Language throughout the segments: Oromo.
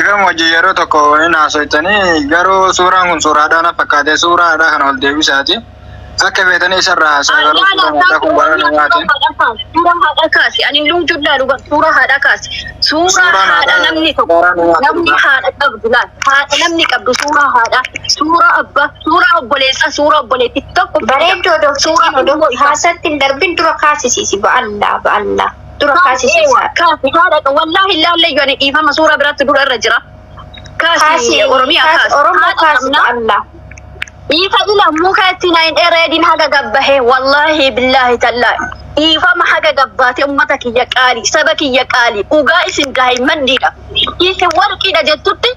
Dhiifama hojii yeroo tokko hin haasoftanii, garuu suuraan kun suuraadhaa na fakkaate, suuraadhaa kana ol deebisaati. Akka feetanii isarraa haasaa, garuu suuraan haadhaa kun baay'ee namaati. Suuraa haadha kaasi. Ani luujullaa dhuga, suuraa haadha kaasi. Suuraa Suuraan haadha haadhaa namni tokko garaa namaati namni dhugaa. Haadha qabdu laal. Haadha namni qabdu, suuraa haadha, suuraa abbaa, suuraa obboleessaa, suuraa obboleettii tokko fida. Bareedduu odoo Suuraa fixin odoo ilmoo isaa. haasatti hin darbin dura kaasisiisi, ba'allaa ba'allaa dura Eewa kaasisiisa. kaasi haadha, wallaahi ilaallee ani dhiifama, suuraa biraatti dura irra jira. Kaasi Kaasi Oromiyaa kaasi kaasi. Oromoo Haadha kaasi qabna. ba'allaa. Ifa ila muka itti naan dheereedin haga gabbahe, wallaahi billaahi tallaahi. Dhiifama, haga gabbaate ummata kiyya qaali, saba kiyya qaali, dhugaa isin daa'immanniidha. Isin warqiidha jettutti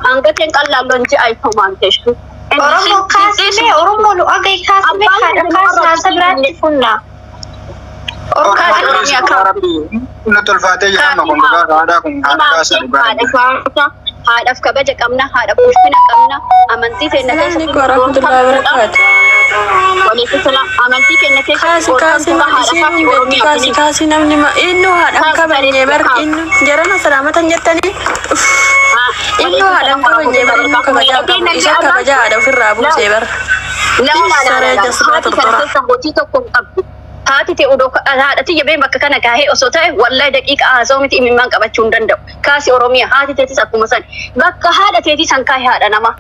hangateen qallaalloon ji'a ifumaan teessu. Oromoo kaasime, Oromoo nu agai kaasime, Abbaan haadha keenya kaasi, haasa biraatti funna. Oromoo Kaasi Oromoo Oromiyaa dhugaa kaasi. rabbi nutti ulfaatee jira amma kun, dhugaa haadhaa kun haadha kaasa dhugaa Haadha rabbi. kaasa, haadhaaf kabaja qabna, haadhaaf ulfina qabna, amantii keenya Assalamu keessatti alaikum warahmatullahi wabarakatuh. Waalaikum salaam. Amantii keenya keessatti Kaasi kaasi qoodamtuudha maal haadha isiin kaasi hin beektu Oromiyaa kaasi finiin. kaasi namni ma innu haadhan Kaasi kabajne bareedu bar kaasi. innu jarana salaamatan jettanii innu Waalaikum haadhan salaam kabajne bar, innu warahmatullahi kabajaa wabarakatuh. qabu isa kabajaa haadha ofirraa buusee bar. La la la la Saree la. jasbaa Haati kana tortora. keessa hojii tokko hin qabdu. Haati ta'e odoo haadha tiyya bee bakka kana gaahee osoo ta'e, wallahi daqiiqa haasa'u miti, imimmaan qabachuu hin danda'u. Kaasi Oromiyaa, haati teetis akkuma san. Bakka haadha teetii san kaa'e haadha namaa.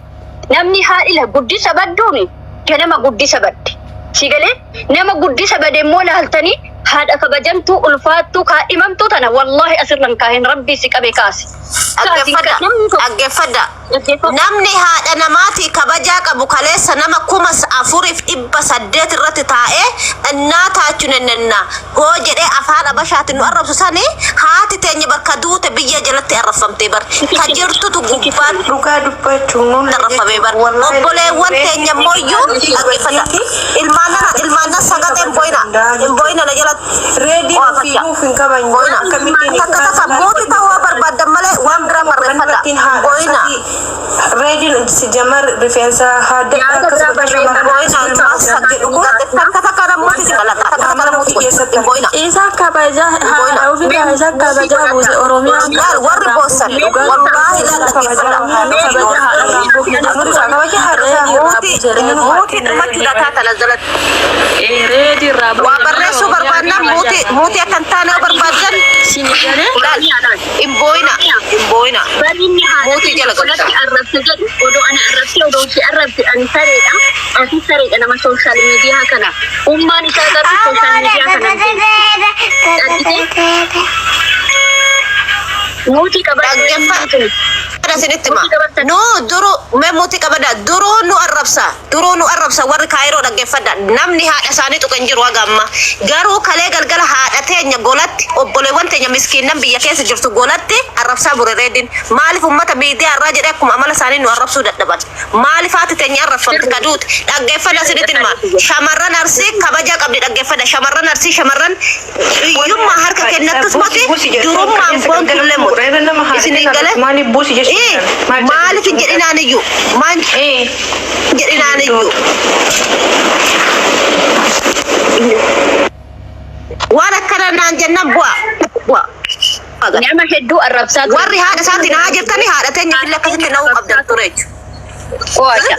Namni haadhila guddisa badduuni ganama guddisa badde. Si galee nama guddisa bade immoo laaltanii haadha kabajamtuu ulfaattuu kaadhimamtuu tana wallahi asirran kaahin, rabbii si qabe kaasi. Kaasi Dhaggeeffadha. namni tokko Dhaggeeffadha. Dhaggeeffadha. Namni haadha namaatii kabajaa qabu kaleessa nama 4800 irratti taa'ee innaa taachuun ennennaa hoo jedhee afaan abashaatiin nu arrabsu sani, haati teenya bakka duute biyya jalatti arrabfamtee bar, ka jirtutu gubbaan Dhugaa dubbachuun nulla arrabfamee bar. Wallahi Obboleewwan teenya immoo dhaggeeffadha. Ilmaannan ilmaannan sagaxee hin booyina, hin booyina na jalatti. Reediin Waa ofii fakka. nuuf hin kabajne Booyina. akkamittiin Takka takka muuti ta'uu barbaaddan malee waan biraa barreeffadha. Dubartiin haadha Booyina. Reediin si jamar rifeensa haadha Yaada biraa akkasuma barreeffadha. Booyina ilmaan jedhu kun takka takka namooti si qalata. Takka takka namooti godha. Hin booyina. Isa kabajaa haadha ofirraa isa kabajaa buuse Oromiyaa. Laal, warri boossan wallaahi, laal, dhaggeeffadha. Kabajaa haadha kabaja haadha isaa. Muuti muuti dhumachuudha taata jalatti. Reedii irraa Waa barreessuu barbaadnan, muuti muuti akka hin taane yoo barbaaddan, Sini galee laal, hin booyina, hin booyina. Barinni haadha Muutii jala galcha. godhatti arrabse jedhu, odoo ana arrabse, odoo si arrabse, ani sareedha. Ati sareedha, nama social media kana. Ummaan isaa garuu social media kana hin beektu. Muutii qabadhu. Dhaggeeffadha isinitti hima. Nu duru mee muutii qabada, duruu nu arrabsa, duruu nu arrabsa warri Kaayiroo, dhaggeeffadha. Namni haadha isaanii tuqe hin jiru haga amma. Garuu kalee galgala haadha teenya golatti, obboleewwan teenya miskiinnan biyya keessa jirtu golatti arrabsaa bure reediin. Maaliif ummata miidiyaa irraa jedhee akkuma amala isaanii nu arrabsuu dadhaban? Maaliif haati teenya arrabfamti kaduute? Dhaggeeffadha isinitti hima. Shamarran Arsii kabajaa qabdi, dhaggeeffadha. Shamarran Arsii shamarran hiyyummaa harka kennattus moti, durummaan boontullee moti. Isinii galee? Maaliif buusi Ee, jechuudha? maaliif hin jedhinaan iyyuu? Maan jedhinaan iyyuu? Waan akkana naan jennaan bu'a. Bu'a. Nama hedduu arrabsaa ture. Warri haadha isaatiin haa jirtanii, haadha teenya illee akkasitti na'uu qabdan ture jechuudha. Qo'ata.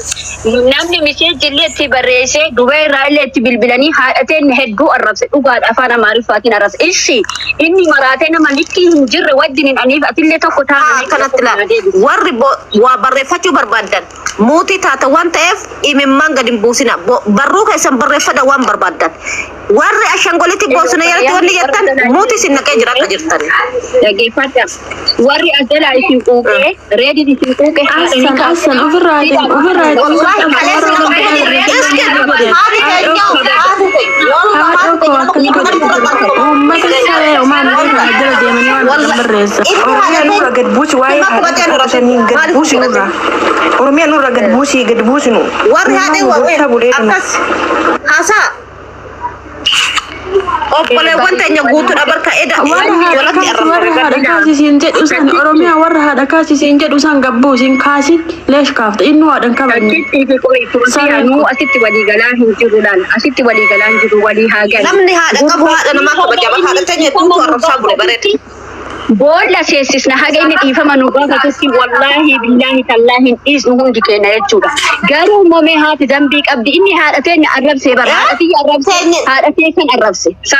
Namni message illee itti barreessee, Dubee irraa illee itti bilbilanii, haadha teenya hedduu arrabse, dhugaadha, afaan Amaariffaatiin arrabse. Ishi inni maraatee nama likkii hin jirre wajjin hin aniif atillee tokko Haa taa'anii akkanatti laala. Warri waa barreeffachuu barbaaddan muutii taata waan ta'eef imimmaan gadi hin buusina. Barruu keessan barreeffadha waan barbaaddan. Warri ashangolitti boosona jalatti wanni jettan muutii isin naqee jira akka jirtan. Dhaggeeffadha. Warri as jalaa isin quuqee, reediin isin quuqee haadha ni Assan assan ofirraa deem, ofirraa deem. Wallahi kaleessa nama iskin haati keenya, haati keenya wallahi Haadha haati koo keenya akkam nama godhe uummata saree homaan ofirraa jala deemanii waan Wallahi barreessa. inni Oromiyaa nurra gad buusi, waa'ee haadha saniin gad buusi nurra. Oromiyaa nurra gad buusi, gad buusi nu. Warri haadha Gochaa bulee kana. akkas haasaa obboleewwan teenya guutuudha barka eda Warra haadha jalatti kaasi, warra arrabsa. haadha kaasisiin jedhu san, Oromiyaa warra haadha kaasisiin jedhu san gabbuusin kaasi, leesh kaafte innuu haadha hin kabajne. Takkitti fi qo'i Sareen nuu kun. asitti walii galaa hin jiru laal. Asitti walii galaa hin jiru, walii haa galu. Namni haadha qabu haadha namaa kabaja, haadha teenya hedduutu arrabsaa bule bareeda. Boolla seessisna haga inni dhiifama nu gaafatutti wallaahi billaahi tallaahi hin dhiisnu hundi keenya jechuudha. Garuu immoo mee haati dambii qabdi inni haadha teenya arrabsee bara haadha tiyya arrabsee haadha tee kan arrabse. Sa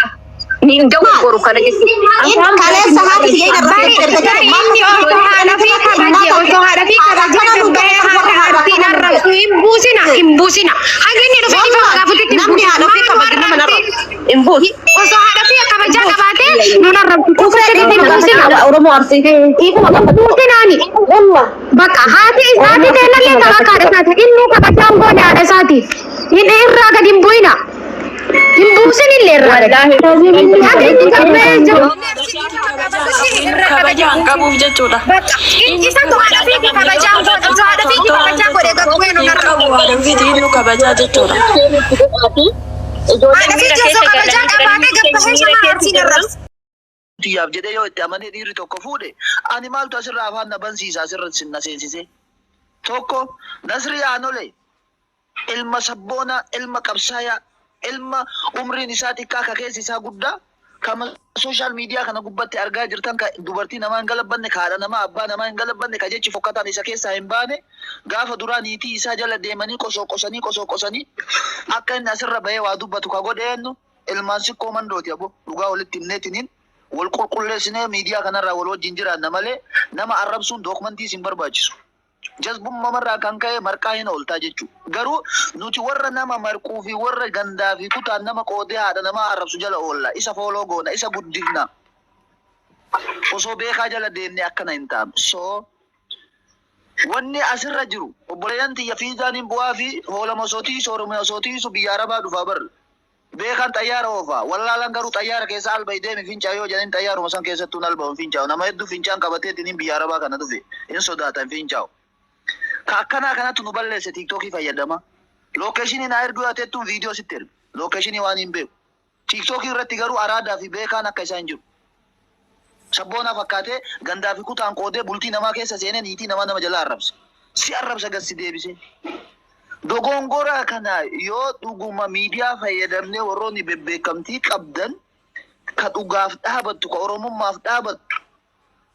ni hin goru kana jechuudha. Inni kaleessa haati tiyya hin arrabsee erga jedhe Inni osoo haadha fi kabaje osoo haadha fi kabaje gabbahee haadha arsiin arrabsu hin buusina hin buusina. Haga inni dhufee dhiifama gaafatutti hin Namni buusina. haadha ofii kabaju nama hin arrabsu. Hin buusu. Osoo haadha fi kabajaa qabaatee nun arrabsu. Tokkotti gadi hin buusina. Oromoo Arsii. Dhiifama gaafatu. Buusinaani. Bakka haati haati teenallee kan akka haadha isaati. Inni kabajaan goone haadha isaati. Inni irraa gadi hin bu'ina. Hin buusin illee irraa gadi. Haga inni gabbahee jiru. Kabajaan qabuuf jechuudha. Isatu haadha fi kabajaan godhe. Osoo haadha fi kabajaa godhe gabbahee nun Hin arrabsu. qabu haadha ofiitii inni kabajaa jechuudha. Haadha fi osoo kabajaa qabaatee gabbahee shama arsiin arrabsu. Tiyyaaf jedhee yoo itti amanee dhiirri tokko fuudhe, ani maaltu asirraa afaan na bansiisa asirra na seensise? Tokko Nasrii Aanole ilma sabboonaa, ilma qabsaayaa, ilma umriin isaa xiqqaa ka keessi isaa guddaa, kama social media kana gubbatti argaa jirtan, ka dubartii namaa hin galabbanne, ka haadha namaa abbaa namaa hin galabbanne, ka jechi fokkataan isa keessaa hin baane, gaafa duraa niitii isaa jala deemanii qosoo qosanii qosoo qosanii akka inni asirra bahee waa dubbatu ka godhe eenyu? Ilmaan Sikkoo Mandooti. Abo, dhugaa walitti himneetiniin wal qulqulleessinee miidiyaa kanarraa wal wajjin jiraanna malee nama arrabsuun dookumantii isin barbaachisu. Jazbummamarraa kan ka'e marqaa hin ooltaa jechuudha. Garuu nuti warra nama marquu fi warra gandaa fi kutaan nama qoodee haadha namaa arrabsu jala oolla. Isa follow goona, isa guddifna. Osoo beekaa jala deemnee akkana hin taanu. So wanni asirra jiru, obboleeyyan tiyya, fiizaan hin bu'aa fi hoolama osoo tiisu, Oromiyaa osoo tiisu biyya Arabaa dhufaa barre. Beekaan xayyaara oofa. Wallaalaan garuu xayyaara keessa alba'i deemi fincaa yoo jedhani xayyaaruma san keessattuu hin alba'u, hin fincaa'u. Nama hedduu fincaan qabateetiin biyya Arabaa kana dhufe hin sodaata, hin fincaa'u. Ka akkanaa kanatu nu balleesse TikTokii fayyadama. Locationii naa erguu yoo tettuun viidiyoo sitti erga. Locationii waan hin beeku. TikTokii irratti garuu araadaa fi beekaan akka isaa hin jiru. Sabboonaa fakkaatee gandaa fi kutaan qoodee bultii namaa keessa seenee niitii namaa nama jalaa arrabsa. Si arrabsa gad si deebisee. Dogongora kana yoo dhuguma miidiyaa fayyadamnee warroonni bebbeekamtii qabdan, ka dhugaaf dhaabattu, ka Oromummaaf dhaabattu,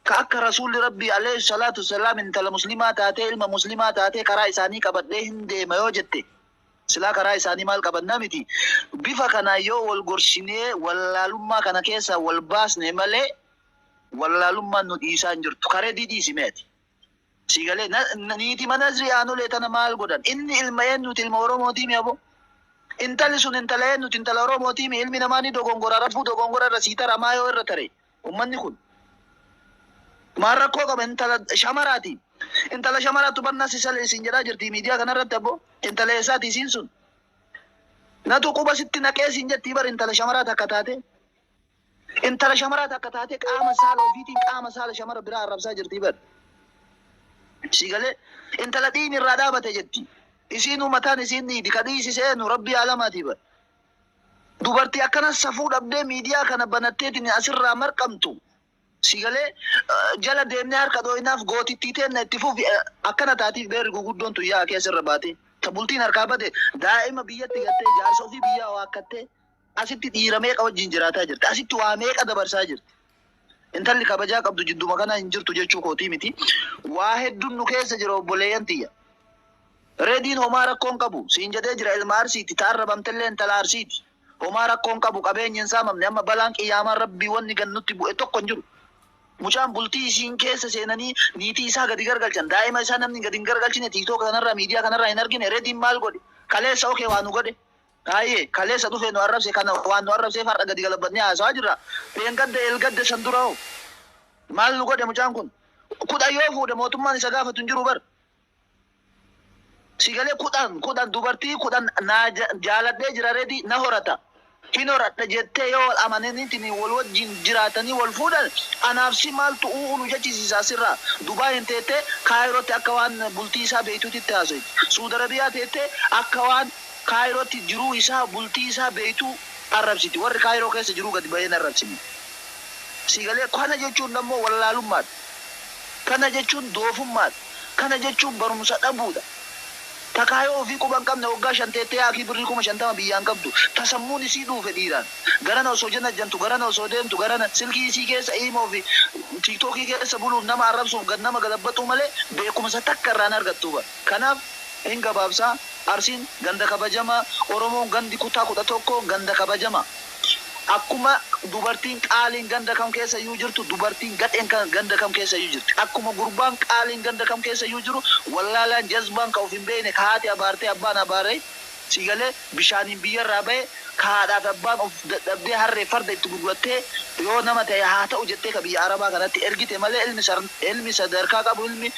ka akka Rasuulli Rabbii alayhi salaatu wasalaam intala muslimaa taatee ilma muslimaa taatee karaa isaanii qabadhee hin deema yoo jette, silaa karaa isaanii maal qabannaa miti. Bifa kanaan yoo wal gorsinee wallaalummaa kana keessaa wal baasne malee wallaalummaan nu dhiisaa hin jirtu. Karee dhiisime ati. Siigalee niiti mana Aanolee tana maal godhan? Inni ilma eenyuti? Ilma Oromootii mi abo? Intalli sun intala eenyuti? Intala Oromootii mi? Ilmi namaa ni dogongora, rabbuu dogongora irra sii tara maa yoo irra tare? Uummanni kun. Maal rakkoo qaba intala shamaraati? Intala shamaraatu bannaa si sale isin jedhaa jirti miidiyaa kanarratti abbo. Intala eessaati isiin sun? Natu quba sitti naqee siin jettii bar intala shamaraa takka taate. Intala shamaraa takka taate qaama saala ofiitiin qaama saala shamara biraa arrabsaa jirtii bar. Siigalee intala dhiini irraa dhaabate jetti. Isiinuu mataan isiin dhiidi ka dhiisise eenyu? Rabbii alamaati bar. Dubartii akkana safuu dhabdee miidiyaa kana banatteetiin asirraa marqamtu. Siigalee jala deemnee harka dhooyinaaf gootittii teenna itti fufi akkana taatiif beerri guguddoon tun yaa keessa irra baate. Ta bultiin harkaa bade daa'ima biyyatti gattee jaarsa ofii biyyaa waakkattee asitti dhiira meeqa wajjin jiraataa jirti. Asitti waa meeqa dabarsaa jirti. Intalli kabajaa qabdu jidduma kana hin jirtu jechuu kootii miti. Waa hedduun nu keessa jira, obboleeyyan tiyya. Rediin homaa rakkoon qabu. Siin jedhee jira, ilma Arsiiti. Taarra bamtellee intala Arsiiti. Homaa rakkoon qabu, qabeenyi hin saamamne. Amma balaan qiyyaamaan Rabbii wanni gannutti bu'e tokko hin jiru. Mucaan bultii isiin keessa seenanii niitii isaa gadi gargalchan. Daa'ima isaa namni gadi hin gargalchine TikTok kanarraa miidiyaa kanarraa hin argine. Rediin maal godhe? Kaleessa okee waa nu godhe. Haayee, kaleessa dhufee nu arrabse, kana waan nu arrabseef har'a gadi galabbannee haasawaa jirra. Dheengadda eelgadda san dura hoo? Maal nu godhe mucaan kun? 10 yoo fuudhe mootummaan isa gaafatu hin jiru bar. Sigalee 10 10 dubartii 10 naa jaaladhee jira, Redii na horata. Hin horadha jettee yoo wal amananiitiin wal wajjin jiraatanii wal fuudhan, anaaf si maaltu u'uu nu jechisiisa asirraa? Dubaayin teettee Kaayirootti akka waan bultii isaa beeytuutitti haasoyti. Suudi Arabiyaa teettee akka waan Kaayirootti jiruu isaa bultii isaa beeytuu arrabsiti. Warri Kaayiroo keessa jiruu gadi bahee hin arrabsine. Sigalee kana jechuun ammoo wallaalummaadha. Kana jechuun doofummaadha. Kana jechuun barumsa dhabuudha. Takaayoo ofii quba hin qabne waggaa 5 teettee haakii birrii 50,000 biyyaan qabdu. Tasammuun isii dhuufe dhiiraan. Garana osoo janajjantu, garana osoo deemtu, garana silkii isii keessa iimoo fi tiiktookii keessa buluuf nama arrabsuuf gad nama galabbaxuu malee beekumsa takka irraa hin argattu bar. Kanaaf hin gabaabsaa Arsiin ganda kabajamaa, Oromoon gandi kutaa 11 ganda kabajamaa. Akkuma dubartiin qaaliin ganda kam keessa iyyuu jirtu, dubartiin gadheen ganda kam keessa iyyuu jirti. Akkuma gurbaan qaaliin ganda kam keessa iyyuu jiru, wallaalaan jazbaan ka of hin beekne, ka haati abaartee abbaan abaaree, sii galee, bishaaniin biyyarraa bahe, ka haadhaa fi abbaan of dadhabdee harree farda itti gurgurattee yoo nama ta'e haa ta'u jettee ka biyya Arabaa kanatti ergite malee ilmi ilmi sadarkaa qabu, ilmi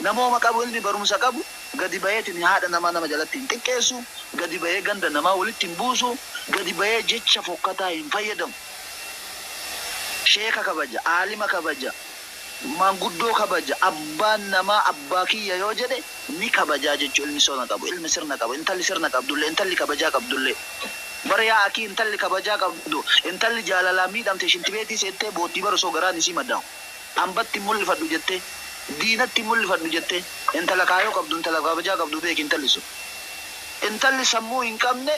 namooma qabu, ilmi barumsa qabu gadi baheetiin haadha namaa nama jalatti hin xiqqeessu, gadi bahee ganda namaa walitti hin buusu, gadi bahee jecha fokkataa hin fayyadamu. Sheeka kabaja, aalima kabaja, maanguddoo kabaja, abbaan namaa abbaa kiyya yoo jedhe ni kabajaa jechuu ilmi sona qabu, ilmi sirna qabu, intalli sirna qabdullee, intalli kabajaa qabdullee. Bar yaa akii intalli kabajaa qabdu, intalli jaalalaan miidhamte shintibeetii seettee boottii bar osoo garaan isii madaawu. Ambatti hin mul'ifadhu jettee, diinatti hin mul'ifadhu jettee, intala kaayoo qabdu, intala kabajaa qabdu beeki intalli sun. Intalli sammuu hin qabne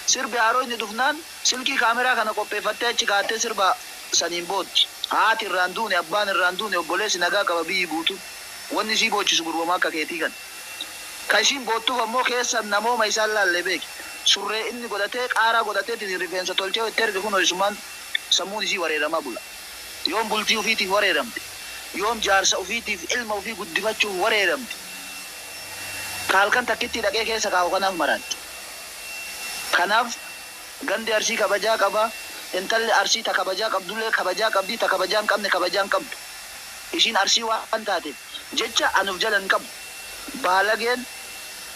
sirbi haaroyni dhufnaan silkii kaameraa kana qopheeffattee achi kaattee sirba saniin bootti. Haati irraa hin duune, abbaan irraa hin duune, obboleessi nagaa qaba biyyi guutuun. Wanni isii boochisu gurbama akka keetii kana. Ka isiin boottuuf ammoo keessa namooma isaan laalle beeki. Surree inni godhatee, qaaraa godhateetiin rifeensa tolchee itti erge kunoo isumaan sammuun isii wareeramaa bula. Yoom bultii ufiitiif wareeramte? Yoom jaarsa ufiitiif ilma ufii guddifachuuf wareeramte? Ka halkan takkittii dhaqee keessa kaa'u kanaaf maraatti. Kanaaf gandi Arsii kabajaa qaba. Intalli Arsii ta kabajaa qabdullee kabajaa qabdi, ta kabajaa hin qabne kabajaa hin qabdu. Isiin Arsii waan taateef jecha ani uf jala hin qabu. Baalageen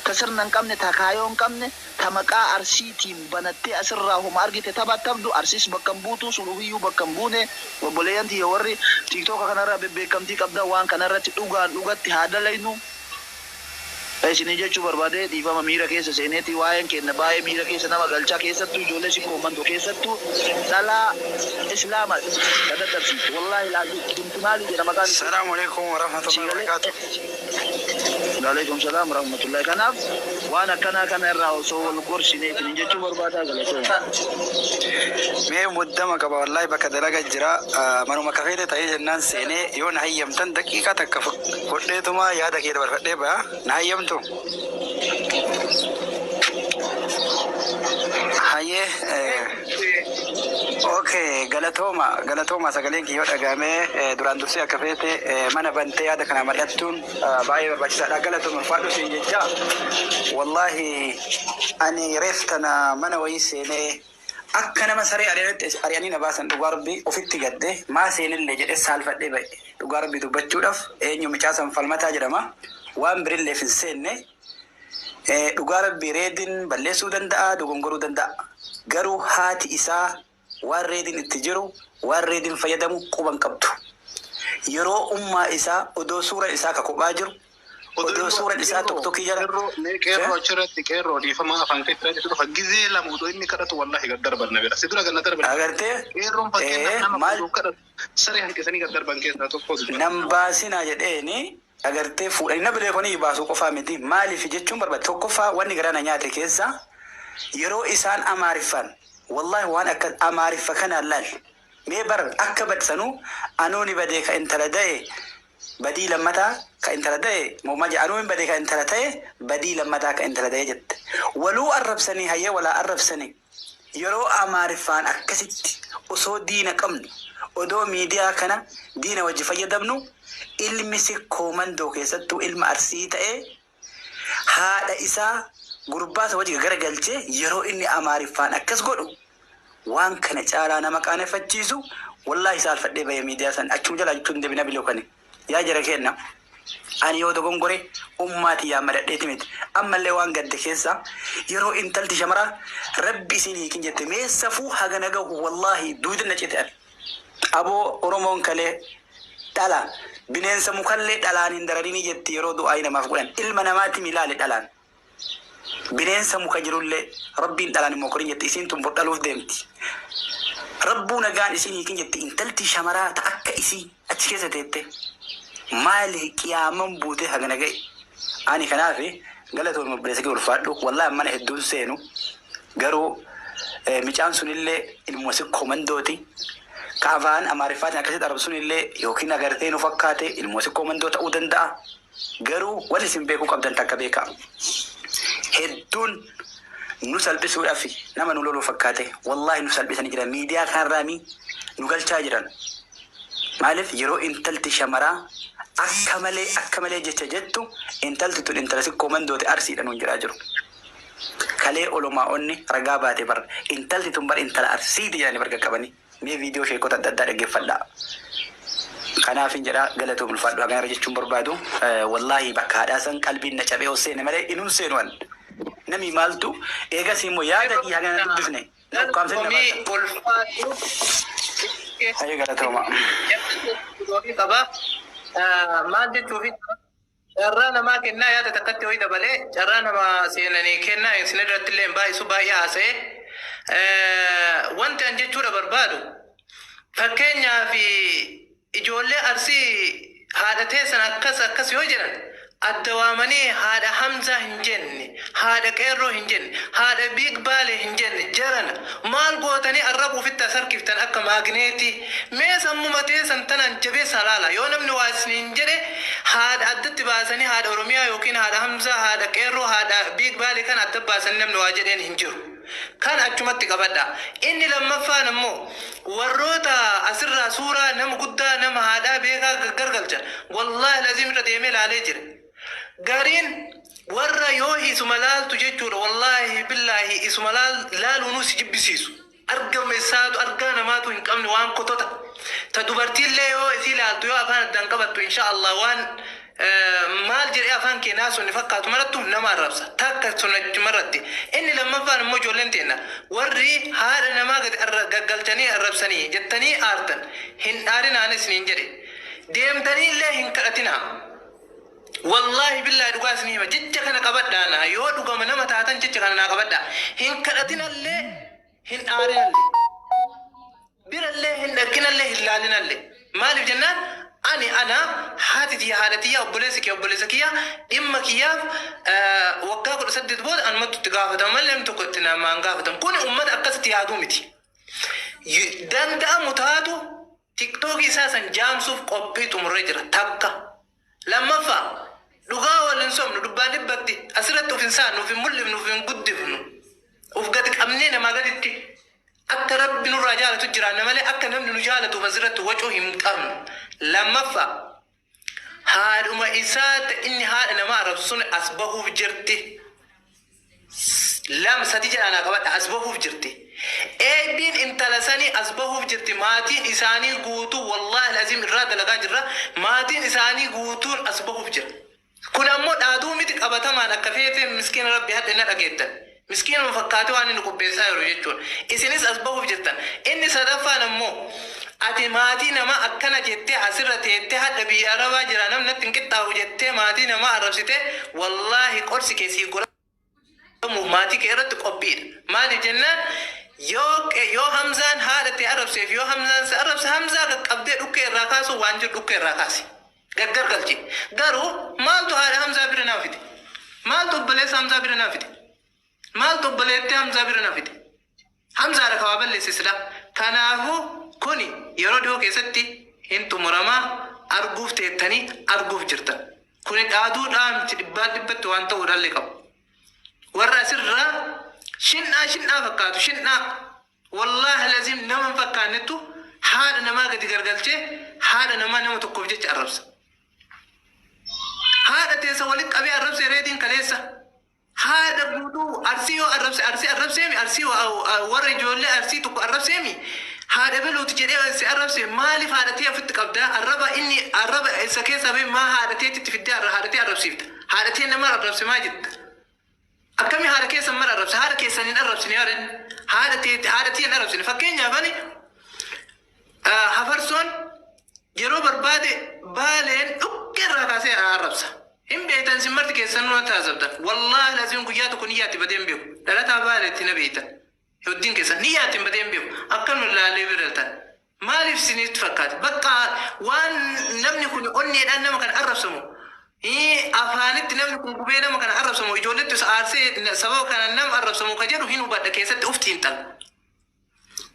ta sirna hin qabne, ta kaayoo hin qabne, ta maqaa Arsiitiin banattee asirraa homa argite tabatabdu, Arsiis bakka hin buutu, sun ufiyyuu bakka hin buune. Obboleeyyan tiyya warri tiiktooka kanarraa bebbeekkamtii qabdan waan kanarratti dhugaan dhugatti haa dalaynu. Isinii jechuu barbaade dhiifama miira keessa seeneeti waa'een keenna baay'ee miira keessa nama galcha keessattuu ijoollee sikkoo mandoo keessattuu dhalaa islaama ta dadhabsiiftu wallaahi laaziim binti maalii jedha maqaan isii Salaamu alaikum sii warahmatullahi galee wabarakatuh. Waalaikum salaam warahmatullahi kanaaf waan akkanaa kana irraa osoo wal gorsinee isiniin jechuu barbaadaa galatooma. Mee muddama qaba wallahi bakka dalaga jira manuma kafeete ta'ee jennaan seenee yoo na hayyamtan daqiiqaa takka fudheetuma yaada kee dabarfadhee ba'a na hayyamtu. Hayyee okay galatooma galatooma sagaleen kiyyoo dhagaamee duraan dursee akka feete mana bantee yaada kana mari'attuun baay'ee barbaachisaadha galatooma ulfaadhu siin jecha wallahi ani reef tana mana wayii seenee akka nama saree ari'anitti ari'anii na baasan dhugaa rabbii ofitti gadde maa seenillee jedhee saalfadhee ba'e dhugaa rabbii dubbachuudhaaf eenyu mucaasan falmataa jedhama waan birilleef hin seenne dhugaa rabbii reedin balleessuu danda'a dogongoruu danda'a garuu haati isaa waan reedin itti jiru waan reedin fayyadamu quban qabdu yeroo ummaa isaa odoo suura isaa ka kophaa jiru odoo suuran isaa toktokii jala Qeerroo qeerroo achirratti qeerroo dhiifama afaan keetti irratti dhufa gizee lama odoo inni kadhatu wallahi gad darban na bira si dura gad na darban agartee qeerroon fakkeenyaaf nama maal odoo kadhatu saree hanqisanii gad darban keessaa tokko nan baasinaa jedheeni agartee fuudhanii na bileekonii baasuu qofaa miti maaliif jechuun barbaade tokkoffaa wanni garaa na nyaate keessa yeroo isaan amaariffaan wallahi waan akka amaariffa kanaan laal mee bar akka badsanuu anuuni badee ka intala da'e badii lammataa ka intala da'e moomaa jedha anuun badee ka intala ta'e badii lammataa ka intala da'e jette waluu arrabsanii hayyee walaa arrabsanii yeroo amaariffaan akkasitti osoo diina qabnu odoo miidiyaa kana diina wajji fayyadamnu ilmi sikkoo mandoo keessattuu ilma arsii ta'e haadha isaa gurbaasa wajji garagalchee yeroo inni amaariffaan akkas godhu waan kana caalaa nama qaaneffachiisu wallaahi saalfadhee bahe miidiyaa san achuma jalaa jechuun deebina bilokani yaa jara kenna ani yoo dogongore ummaati yaa madadheeti miti ammallee waan gadde keessa yeroo intalti shamaraa rabbi isin hiikin jette mee safuu hagana gahu wallaahi duuda na cite ani aboo oromoon kalee dhala bineensa mukallee dhalaan hin dararini jetti yeroo du'aa namaaf godhan ilma namaati milaale dhalaan bineensa muka jirullee rabbiin dhalaan immoo korin jette isiin tun dhaluuf deemti rabbuu nagaan isin hiikin jette intalti shamaraa ta akka isii achi keessa teette maali qiyaaman buutee hagana ga'e ani kanaaf Galatoomii obboleessa kee ulfaadhu. Wallaahi mana hedduun seenu garuu micaan sunillee ilmoo si komandooti. Ka afaan Amaariffaatiin akkasitti arrabsu sunillee yookiin agartee nu fakkaate ilmoo si komandoo ta'uu danda'a. Garuu wanni isin beekuu qabdan takka beekaa. Hedduun nu salphisuudhaaf nama nu loluu fakkaate wallaahi nu salphisanii jiran miidiyaa kanarraami nu galchaa jiran. Maaliif yeroo intalti shamaraa akka malee jecha jettu intalti tun intala sikkoo mandoote arsiidha nuun jedhaa jiru. Kalee olomaa'onni ragaa baate bar intalti tun bar intala arsiiti jedhanii bar qaqqabanii mee viidiyoo sheekota adda addaa dhaggeeffadhaa. Kanaaf hin jedhaa galatoom ulfaadhu hagan irra jechuun barbaadu wallaahi bakka haadhaa san qalbiin na cabee ol seene malee inuun seenu an. Nami maaltu eegas immoo yaada dhii hagan dubbifne na ukkaamsee na baasa. Hayyee galatooma. Qaba. Maal jechuufi carraa namaa kennaa yaada takkatti ho'i dabalee carraa nama seenanii kennaa isin irratti illee baay'isu baay'ee haasa'e. Wanti an jechuudha barbaadu fakkeenyaaf ijoollee arsii haadha teessan akkas akkas yoo jedhan adda waamanii haadha Hamzaa hin jenne, haadha Qeerroo hin jenne, haadha Biig Baalee hin jenne jarana maal gootanii arraba ofitti as harkiftan akka maagneetii mee sammuma teessan tanaan jabeessa laala yoo namni waa isiniin jedhe haadha addatti baasanii haadha Oromiyaa yookiin haadha Hamzaa, haadha Qeerroo, haadha Biig Baalee kan adda baasanii namni waa jedheen hin jiru. Kan achumatti qabadha. Inni lammaffaan immoo warroota asirraa suuraa nama guddaa nama haadhaa beekaa gargalchan wallaahi laziim irra deemee laalee jira. Gariin warra yoo isuma laaltu jechuudha wallaahi billaahi isuma laaluunuu si jibbisiisu. Argama isaatu argaa namaatu hin qabne waan kotota. Ta dubartiillee yoo isii laaltu yoo afaan addaan qabattu insha Allah waan maal jedhee afaan keenyaa sun fakkaatu marattu nama arrabsa. Takka sun achumarratti. Inni lammaffaan immoo ijoolleen teenna warri haadha namaa gadi gaggalchanii arrabsanii jettanii aartan hin dhaarinaan isiniin jedhe. Deemtanii illee hin kadhatinaa. Wallaahi billaahi dhugaa isinii hima jecha kana qabadhaa yoo dhugama nama taatan jecha kana naa qabadhaa. Hin kadhatinallee hin dhaarinallee. Birallee hin dhaqinallee hin laalinallee. Maaliif jennaan ani ana haati tiyya haadha tiyya obboleessi kiyya obboleessa kiyya dhimma kiyyaaf waggaa 18 booda anumatu itti gaafatama malee namni tokko itti namaan gaafatamu. Kuni uummata akkasitti yaaduu miti. Danda'amu taatu tiktookii isaa san jaamsuuf qophii xumurree jira takka. Lammaffaa dhugaa wal hin sobnu dubbaan dhibbatti asirratti of hin saannu of hin mul'ifnu of hin guddifnu of gadi qabnee namaa gaditti akka rabbi nurraa jaalatu jiraanna malee akka namni nu jaalatuuf asirratti wacuu hin qabnu. Lammaffaa haadhuma isaa inni haadha namaa arrabsu sun as bahuuf jirti. Lama sadi jedhaan qabadha as bahuuf jirti. Eebbiin intala sanii as bahuuf jirti. Maatiin isaanii guutuu wallaahi laziim irraa dalagaa jirra. Maatiin isaanii guutuun as bahuuf jira. Kun ammoo dhaaduu miti qabatamaan akka feete miskiina rabbi hadha na dhageettan. Miskiinuma fakkaatee waan inni qopheessaa jiru jechuudha. Isinis as bahuuf jirtan. Inni sadaffaan ammoo ati maatii namaa akkana jettee asirra teettee hadha biyya arabaa jira namni natti hin qixxaawu jettee maatii namaa arrabsite wallaahi qorsi keessii godhamuuf maatii kee irratti qophiidha. Maaliif jennaan yoo Hamzaan haadha ta'e arrabseef yoo Hamzaan si arrabse Hamzaa qaqqabdee dhukkee irraa kaasu waan jiru dhukkee irraa kaasi. Gaggar galchi. Garuu maaltu haadha Hamzaa bira naa fide? Maaltu obboleessa Hamzaa bira naa fide? Maaltu obboleettii Hamzaa bira naa fide? Hamzaadha kawaa balleesse sila. Kanaafuu kuni yeroo dhiyoo keessatti hin xumuramaa arguuf teettanii arguuf jirtan. Kuni dhaaduudhaa miti dhibbaan dhibbatti waan ta'uu dhalli qabu. Warra asirraa shinnaa shinnaa fakkaatu shinnaa wallaahi laziim nama hin fakkaannettu haadha namaa gadi gargalchee haadha namaa nama tokkoof jecha arrabsa. Haadha teessa walitti qabee arrabse reediin kaleessa. Haadha guutuu arsii yoo arrabse arsii arrabseemi arsii warra ijoollee arsii tokko arrabseemi haadha beluuti jedhee si arrabse maaliif haadha tee ofitti qabdaa arraba inni arraba isa keessaa bee maa haadha teetitti fiddee haadha tee arrabsiifta haadha tee nama arrabse maa jetta. Akkami haadha keessan mara arrabse haadha keessan hin arrabsine haadha tee haadha tee hin arrabsine fakkeenyaaf ani hafarsoon yeroo barbaade baaleen dhukkee irraa kaasee arrabsa. Hin beektan sin marti keessan nuna taasiftan. Wallaahi laziin guyyaa tokko niyyaatti badee hin beeku. Dhalataa baaleetti na beektan. Heddiin keessan niyyaatti hin badee hin beeku. Akka nu laalee biratan. Maaliif isinitti fakkaate? Bakka waan namni kun onneedhaan nama kan arrabsamu. Afaanitti namni kun gubee nama kana arrabsamu, ijoolletti isa aarsee sababa kana nama arrabsamu ka jedhu hin hubadha keessatti uf xiinxala.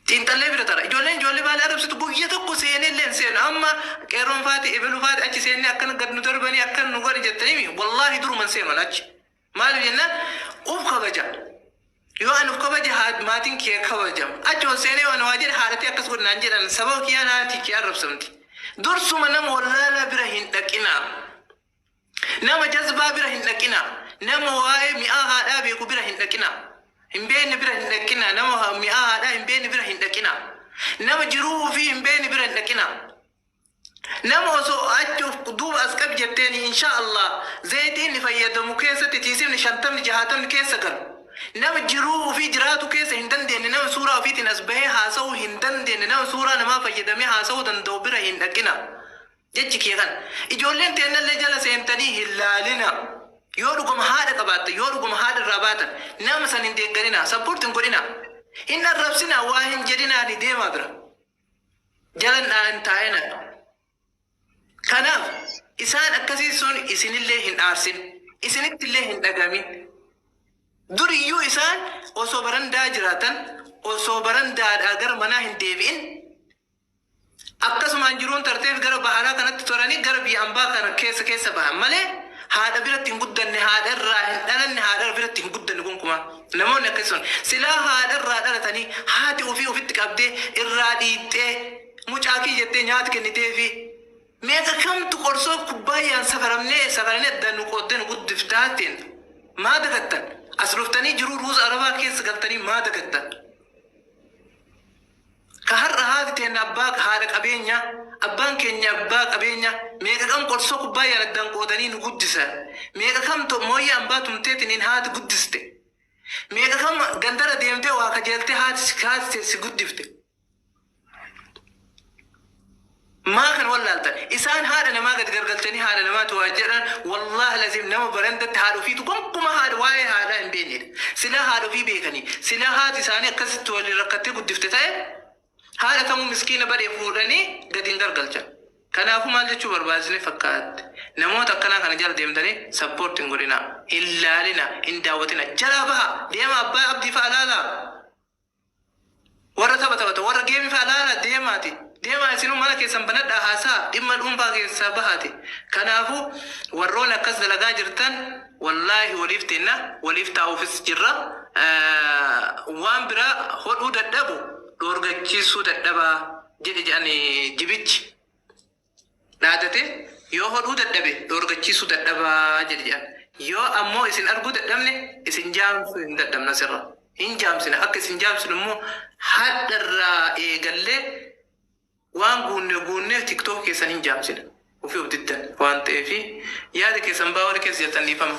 Xiinxallee bira tara. Ijoolleen ijoollee baalee arrabsitu guyya tokko seenee illee hin seenu. Amma qeerroon faati, ebelu faati achi seennee akkana gad nu darbanii akkana nu godhi jettanii, wallaahi duruman seenan achi. Maaliif jennaan uf kabaja. Yoo ani uf kabaje maatiin kee kabajama. Achi ol seenee waan waa jedhe haadhatii akkas godhi naan jedhan, sababa kiyyaan haati kee arrabsamti. Dursuma nama wallaalaa bira hin dhaqinaa. Nama jazbaa bira hin dhaqinaa. Nama waa'ee mi'aa haadhaa beeku bira hin dhaqinaa. Hin beekne bira hin dhaqinaa. Nama mi'aa haadhaa hin beekne bira hin dhaqinaa. Nama jiruu ofii hin beekne bira hin dhaqinaa. Nama osoo achi of duuba as qabi jetteeni, insha Allah zayitii inni fayyadamu keessatti tiisifni 50 60 keessa galu. Nama jiruu ofii jiraatu keessa hin dandeenye, nama suuraa ofiitiin as bahee haasa'uu hin dandeenye, nama suuraa namaa fayyadamee haasa'uu danda'u bira hin dhaqina. Jechi kee kana. Ijoolleen teennallee jala seentanii hin laalina. Yoo dhuguma haadha qabaatte, yoo dhuguma haadha irraa baatan, nama san hin deeggarina, support hin godhina. Hin arrabsina, waa hin jedhinaani deemaa bira. Jalan hin taa'ina. Kanaaf isaan akkasii sun isinillee hin aarsin, isinittillee hin dhagamin. Duriyyuu isaan osoo barandaa jiraatan, osoo barandaadhaa gara manaa hin deebi'in, akkasumaan jiruun tarteef gara baharaa kanatti toranii gara biyya ambaa kana keessa keessa bahan malee haadha biratti hin guddanne, haadha irraa hin dhalanne, haadha biratti hin guddanne gonkumaa. Namoonni akkasii sun silaa haadha irraa dhalatanii haati ofii ofitti qabdee irraa dhiixxee mucaa kiyya jettee nyaata kenniteefi meeqa kamtu qorsoo kubbaayyaan safaramnee safaranii addaan nu qooddee nu guddiftaa maa dagattan? As dhuftanii jiruu ruuza arabaa keessa galtanii maa dagattan? Ka har'a haati teenna abbaa haadha qabeenya, abbaan keenya abbaa qabeenya, meeqa kam qorsoo kubbaayyaan addaan qoodanii nu guddisan? Meeqa kamtu mooyya ambaa tumteetiniin haati guddiste? Meeqa kam gandara deemtee waa kajeeltee haati si guddifte? Maa kan wallaaltan? Isaan haadha namaa gad gargalchanii haadha namaatu waa jedhan, wallaahi lazim nama barandatti haadha ofiitu gonkumaa haadha waa'ee haadhaa hin beeknedha. Silaa haadha ofii beekanii, silaa haati isaanii akkasitti waliin rakkattee guddifte ta'e, haadha kamuu miskiina badhee fuudhanii gadi hin gargalchan. Kanaafuu maal jechuu barbaachisne fakkaatte? Namoota akkanaa kana jala deemtanii support hin godhinaa, hin laalina, hin daawwatina. Jalaa baha, deema abbaa abdii fa'a laalaa. Warra tapha taphata, warra geemii fa'a laalaa deemaati. Deemaa isinuu mana keessan banadhaa haasaa dhimma dhuunfaa keessaa bahaati. Kanaafuu warroon akkas dalagaa jirtan, wallaahi waliif teenna, waliif taa'uufis jirra. Waan biraa hodhuu dadhabu dhoorgachiisuu dadhabaa jedhe jedhani jibichi. Dhaadate yoo hodhuu dadhabe dhoorgachiisuu dadhabaa jedhe jedhan. Yoo ammoo isin arguu dadhabne isin jaamsuu hin dadhabna sirra. Hin jaamsina, akka isin jaamsinu immoo hadharraa eegallee waan guunne guunne TikTok keessan hin jaamsina. Ofii of diddan waan ta'eef yaada keessan baa warri keessa jirtan dhiifama.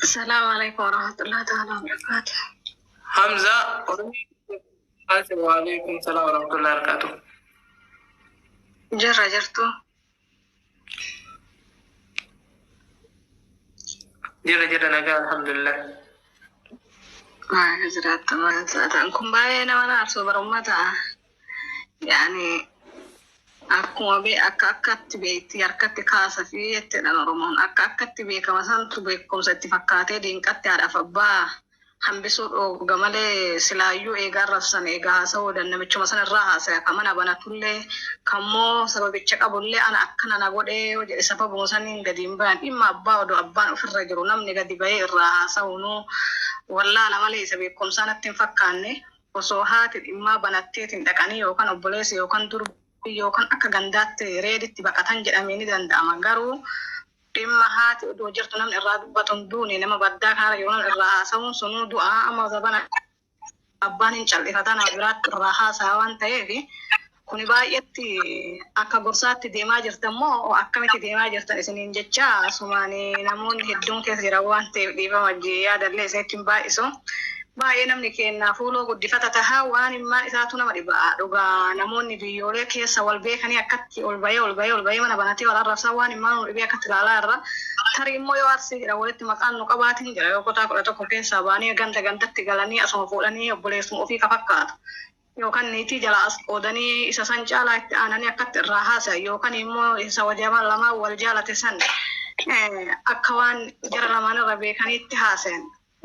Assalamu alaikum warahmatullahi ta'ala wabarakatuh. Hamza. Waalaikum salaam warahmatullahi wabarakatuh. Jirra jirtu. Jirra jirra, nagaa, alhamdulillah. Maal jiraattu, maal taatan? Kun baay'ee nama naarsuu barummaa. Yaani akkuma be akka akkatti beekti harkatti kaasa fi jetteedhaan Oromoon akka akkatti beekama santu beekumsa itti fakkaatee diinqatti haadhaaf abbaa hambisuu dhooga malee silaayyuu eegaa arrabsan, eegaa haasa'uu namichuma sana irraa haasaya kan mana banatullee kammoo sababicha qabullee ana akkana na godhee yoo jedhe sababuma saniin gadi hin bayan. Dhimma abbaa odoo abbaan ofirra jiru namni gadi bahee irraa haasa'uunuu wallaala malee isa beekumsaa natti hin fakkaanne. Osoo haati dhimmaa banatteetiin dhaqanii yookaan obboleessi yookaan durbi yookaan akka gandaatti reeditti baqatan jedhamee ni danda'ama, garuu dhimma haati odoo jirtu namni irraa dubbatu hin duune, nama baddaa kanarra jiru namni irraa haasa'uun sunuu du'aa. Amma zabana abbaan hin cal'ifata, nama biraatti irraa haasa'a waan ta'eef kuni baay'eetti akka gorsaatti deemaa jirtan moo akkamitti deemaa jirtan isiniin jecha. Asumaan namoonni hedduun keessa jiran waan ta'eef dhiifama yaadallee isinitti hin baay'isu. Baay'ee namni keenya fuuloo guddifata tahaa waan himmaan isaatu nama dhiba. Dhugaa namoonni biyyoolee keessa wal beekanii akkatti ol bahee ol bahee ol bahee mana banatee wal arrabsaa waan himmaan nu dhibee akkatti ilaalaa irra. Tarii immoo yoo arsii jira walitti maqaan nu qabaatin jira, yoo kutaa 11 keessaa baanii ganda gandatti galanii asuma fuudhanii obboleessuma ofii ka fakkaatu. Yookaan niitii jala as qoodanii isa san caalaa itti aananii akkatti irraa haasayan, yookaan immoo isa wajama lamaan wal jaalate san akka waan jara lamaan irra beekaniitti haasayan.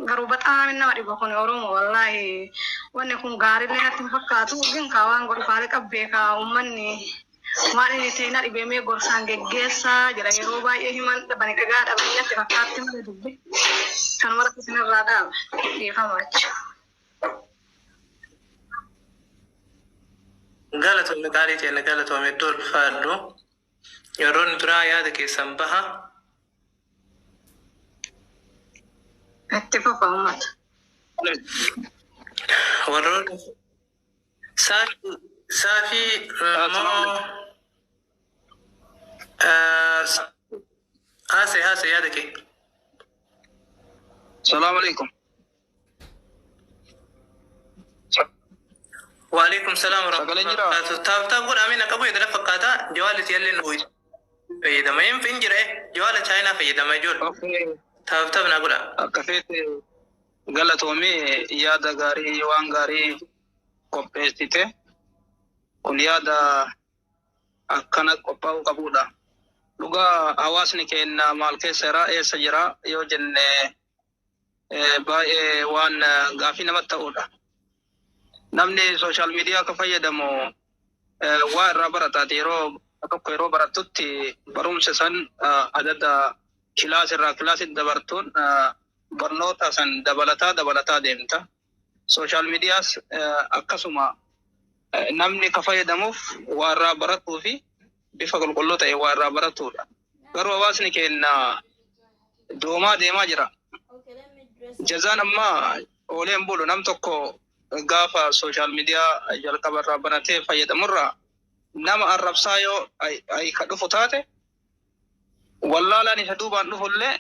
Garuu baxaami nama dhiba kun Oromoo, wallaahi wanni kun gaariillee natti hin fakkaatu. Gin kaa waan godhu kaale qabbeekaa uummanni waan inni ta'e na dhibee gorsaan geggeessaa jira. Yeroo baay'ee himan dhabani, dhagaa dhabanii natti fakkaatti malee dubbi. Kanuma irratti isinirraa dhaaba, dhiifama jechuudha. Galatoomii, gaarii ta'e, galatoomii, iddoo ulfaadhu. Yeroon duraa yaada keessan baha. Itti fufa, uummata. Warroonni saafii immoo haasa'e haasa'e yaada kee. Salaamu alaikum. Waalaikum salaam Sagaleen warahmatullahi jiraa? Wabarakatuh. Taaf taaf godha amina qabu edda fakkaata jawaala siyallee nu fayyadama. Hin jira jawaala chaayinaa fayyadama ijoollee. Okay. Taaf taaf naa godha. Akka feete, galatoomii, yaada gaarii, waan gaarii qopheessite. Kun yaada akkana qophaa'uu qabudha. Dhugaa hawaasni keenya maal keessa jira, eessa jira yoo jenne, baay'ee waan gaafii namatti ta'udha. Namni social media akka fayyadamu waa irraa barataati. Yeroo tokko yeroo barattutti barumsa san adada kilaas irraa kilaasitti dabartuun barnoota san dabalataa dabalataa deemta. Social mediaas akkasuma namni ka fayyadamuuf waa irraa baratuu fi bifa qulqulluu ta'e waa irraa baratudha. Garuu hawaasni keenya doomaa deemaa jira. Jazaan ammaa oolee hin bulu. Nam tokko gaafa social media jalqaba irraa banatee fayyadamurraa nama arrabsaa yoo ay ka dhufu taate, wallaalaan isa duubaan dhufullee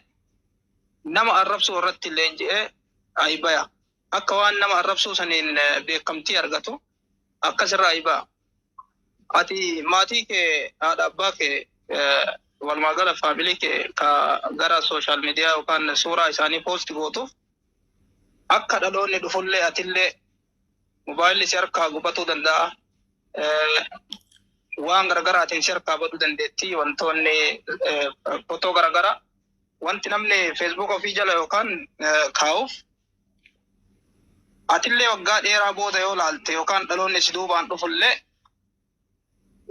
nama arrabsuu irratti leenji'ee ay baya. Akka waan nama arrabsuu saniin beekamtii argatu akkasirraa ay baya. Ati maatii kee, haadha abbaa kee, walumaa gala family kee ka gara social media yookaan suuraa isaanii post gootuuf, akka dhaloonni dhufullee atillee mobaayilli si harkaa gubatuu danda'a. Waan garaagaraatiin si harkaa baduu dandeetti, wantoonni fotoo garaagaraa wanti namni Facebook ofii jala yookaan kaa'uuf, atillee waggaa dheeraa booda yoo laalte yookaan dhaloonni si duubaan dhufullee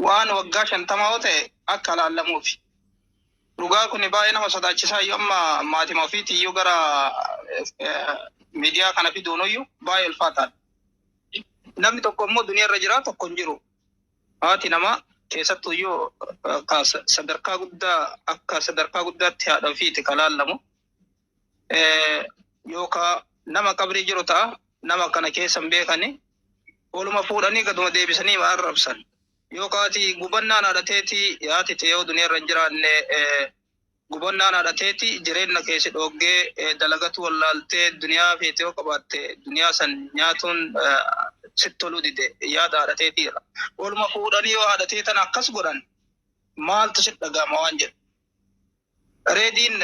waan waggaa 50 yoo ta'e akka laallamuufi. Dhugaa kun baay'ee nama sodaachisaa iyyuu, amma maatima ofiitti iyyuu gara miidiyaa kana fiduunuyyuu baay'ee ulfaataadha. Namni tokko immoo duniyaa irra jira, tokko hin jiru. Haati namaa keessattuu iyyuu sadarkaa guddaa, akka sadarkaa guddaatti haadha ofiiti ka laallamu. Yookaan nama qabrii jiru ta'a, nama kana keessa hin beekani, oluma fuudhanii gaduma deebisanii waan arrabsan. Yookaan ati gubannaan haadhateeti, haati ta'e yoo duniyaa irra hin jiraanne, gubannaan haadhateeti jireenya keessa dhoggee dalagatu wallaaltee, duniyaa feete yoo qabaatte duniyaa san nyaatuun sitti toluu dide yaada haadhateetiidha. Oluma fuudhanii yoo haadhatee tana akkas godhan maaltu sitti dhaga'ama waan jedhu. Reediin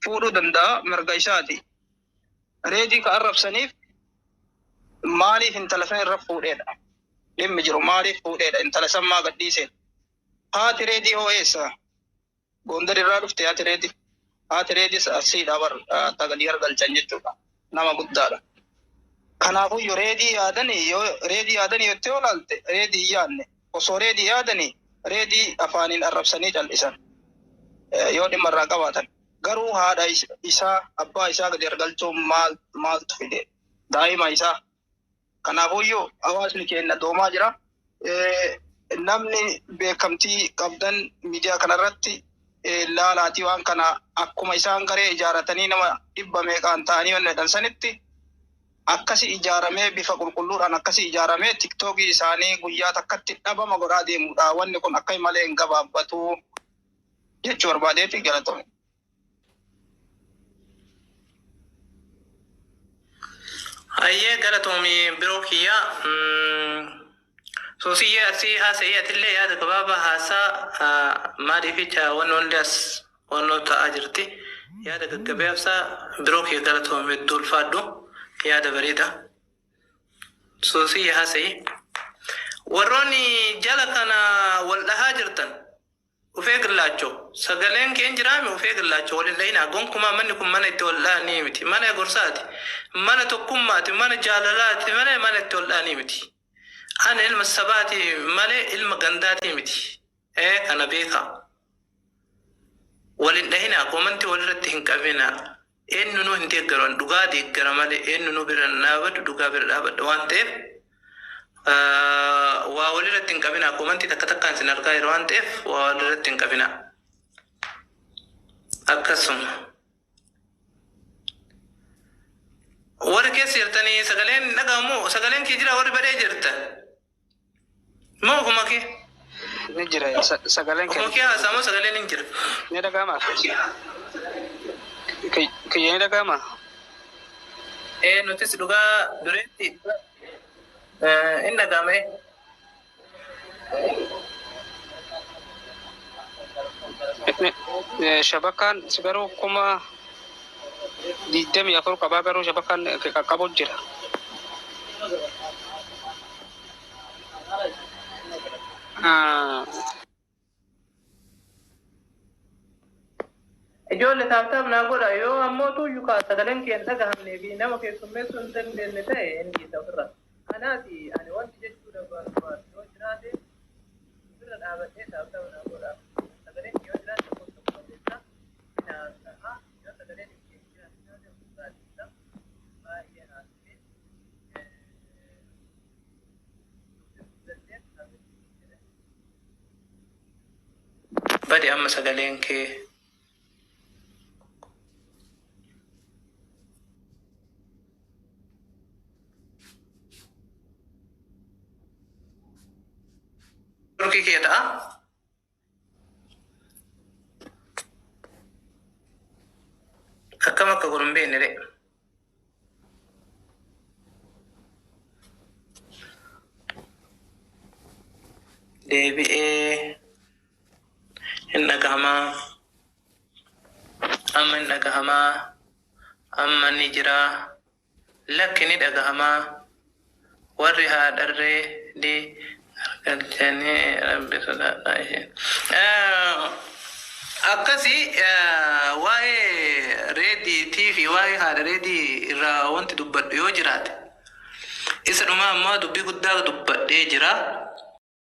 fuudhuu danda'a, mirga isaati. Reedii ka arrabsaniif maaliif intala san irra fuudheedha? Dhimmi jiru maaliif fuudheedha? Intala san maa gadhiiseen? Haati reedii hoo eessa? Gondar irraa dhufte haati reedii. Haati reedis asiidha bar tagalii argalchan jechuudha. Nama guddaadha. Kanaafuu reedii yaadanii, yoo reedii yaadanii yoo ilaalte, reedii hin yaadne. Osoo reedii yaadanii reedii afaaniin arrabsanii cal'isan yoo dhimma irraa qabaatan. Garuu haadha isaa, abbaa isaa gadi argalchuun maal maaltu fide? Daa'ima isaa. Kanaafuyyuu hawaasni keenya doomaa jira. Namni beekamtii qabdan miidiyaa kanarratti laalaatii waan kana akkuma isaan garee ijaaratanii nama dhibba meeqaan ta'anii wanni jedhan sanitti akkasi ijaaramee, bifa qulqulluudhaan akkasi ijaaramee TikTokii isaanii guyyaa takkatti dhabama godhaa deemudha. Wanni kun akka malee hin gabaabbatu jechuu barbaadeeti, galatoomi. Hayyee, galatoomii biroo kiyyaa. Suusiyyee asii haasa'ii, atillee yaada gabaabaa haasaa, maaliificha wanni hundi as wannoo ta'aa jirti. Yaada gaggabaabsaa biroo kiyya, galatoomii, hedduu ulfaadhu, yaada bareeda. Soosii haasa'ii. Warroonni jala kana wal dhahaa jirtan ufee gillaachoo sagaleen keen jiraame ufee gillaachoo wal hin dhahina. Gonkumaa manni kun mana itti wal dhahanii miti, mana gorsaati, mana tokkummaati, mana jaalalaati malee mana itti wal dhahanii miti. Ani ilma sabaati malee ilma gandaati miti. Ee, kana beekaa. Wal hin dhahina, komantii walirratti hin qabina. Eenyu nu hin deeggaru, ani dhugaa deeggara malee eenyu nu bira hin dhaabadhu, dhugaa bira dhaabadha waan ta'eef waa walirratti hin qabina. Komantii takka takkaan isin argaa jira waan ta'eef waa walirratti hin qabina. Akkasuma. Warri keessa jirtanii sagaleen dhaga'amu, sagaleen kee jira, warri badee jirtan. Moo ofuma kee? Ni jira sagaleen. Ofuma kee haasaa moo sagaleen hin jira? Ni dhaga'ama. Kiyya ni dhaga'ama. Ee, nutis dhugaa dureetti hin dhaga'ame. Shabakaan garuu 24,000 qabaa, garuu shabakaan qaqqabu jira. Ijoollee, tap tap naa godha. Yoo ammoo tuyyuu kaa sagaleen kee hin dhagahamnee fi nama keessummeessuu hin dandeenye ta'e inni dhiisa ofirra. Kanaati ani wanti jechuudha barbaadu yoo jiraate ofirra dhaabadhee tap tap naa godha. Sagaleen kee yoo jiraate tokko tokko barreessa. Inni haasa'a. Yoo sagaleen kee hin jiraate taate ofirraa dhiisa. Baay'ee haasa'ee. Badi amma sagaleen kee. Turkii kee ta'a. Akkam akka godhu hin beekne re. Deebi'ee hin dhagahamaa. Amma hin dhagahamaa. Amma ni jira. Lakki, ni dhagahamaa. Warri haadharree di argalchanii rabbi sodaadhaa isheen. Akkasii waa'ee reediitii fi waa'ee haadha reedii irraa wanti dubbadhu yoo jiraate isa dhumaa ammoo dubbii guddaa dubbadhee jira.